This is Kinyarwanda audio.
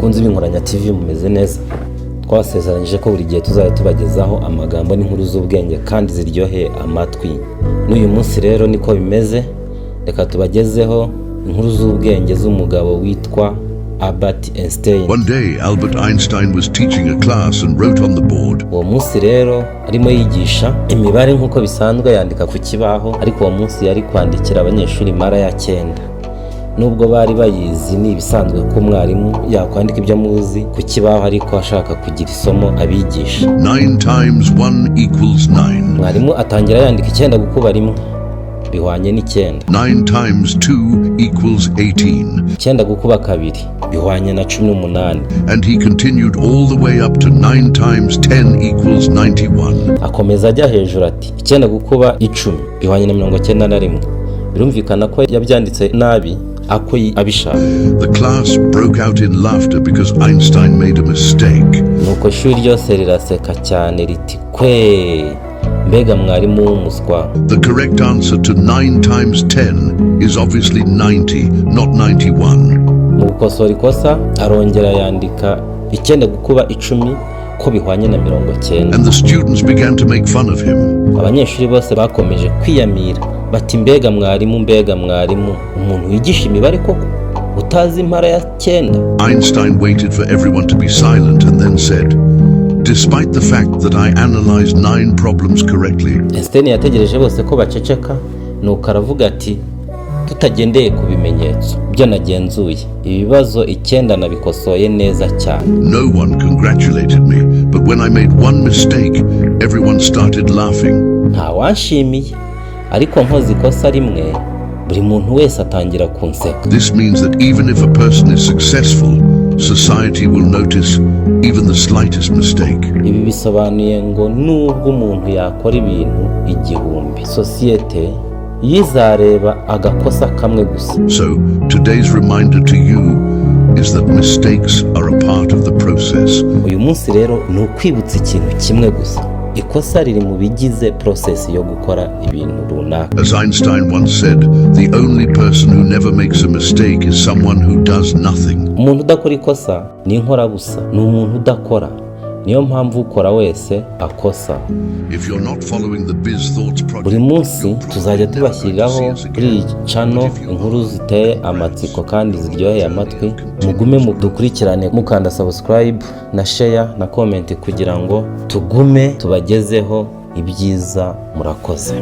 Bakunzi b'Inkoranya TV, mumeze neza? Twasezeranyije ko buri gihe tuzajya tubagezaho amagambo n'inkuru z'ubwenge kandi ziryoheye amatwi. N'uyu munsi rero niko bimeze. Reka tubagezeho inkuru z'ubwenge z'umugabo witwa Albert Einstein. One day, Albert Einstein was teaching a class and wrote on the board, Uwo munsi rero arimo yigisha imibare nk'uko bisanzwe, yandika ku kibaho, ariko uwo munsi yari kwandikira abanyeshuri impara ya cyenda. Nubwo bari bayizi, ni ibisanzwe ko umwarimu yakwandika ibyo muzi ku kibaho, ariko ashaka kugira isomo abigisha. 9 times 1 equals 9. Mwarimu atangira yandika: 9 gukuba 1 bihwanye n'9. 9 times 2 equals 18. 9 gukuba 2 bihwanye na 18. And he continued all the way up to 9 times 10 equals 91. Akomeza ajya hejuru ati: 9 gukuba 10 bihwanye na 91. Birumvikana ko yabyanditse nabi ako abishaka. The class broke out in laughter because Einstein made a mistake. Nuko ishuri ryose riraseka cyane riti: "Kwe, mbega mwarimu w'umuswa!" The correct answer to 9 times 10 is obviously 90, not 91. Mu gukosora ikosa arongera yandika 9 gukuba 10 ko bihwanye na 90. And the students began to make fun of him. Abanyeshuri bose bakomeje kwiyamira bati: "Mbega mwarimu, mbega mwarimu, umuntu wigisha imibare koko utazi impara ya cyenda!" Einstein waited for everyone to be silent and then said, "Despite the fact that I analyzed nine problems correctly, Einstein yategereje bose ko baceceka, nuko aravuga ati: "Tutagendeye ku bimenyetso byo nagenzuye, ibibazo 9 nabikosoye neza cyane." no one congratulated me, but when I made one mistake, everyone started laughing. "Ntawanshimiye, ariko nkoze ikosa rimwe buri muntu wese atangira kunseka." This means that even if a person is successful, society will notice even the slightest mistake. Ibi bisobanuye ngo nubwo umuntu yakora ibintu 1000, sosiyete yizareba agakosa kamwe gusa. So, today's reminder to you is that mistakes are a part of the process. Uyu munsi rero ni ukwibutsa ikintu kimwe gusa: ikosa riri mu bigize process yo gukora ibintu runaka. As Einstein once said, the only person who never makes a mistake is someone who does nothing. Umuntu udakora ikosa ni inkorabusa, ni umuntu udakora. Niyo mpamvu ukora wese akosa. If you're not following the Biz Thoughts Project, Buri munsi tuzajya tubashyiriraho kuri iyi channel inkuru ziteye amatsiko kandi ziryoheye amatwi. Mugume mudukurikirane mukanda subscribe na share na comment kugira ngo tugume tubagezeho ibyiza. Murakoze.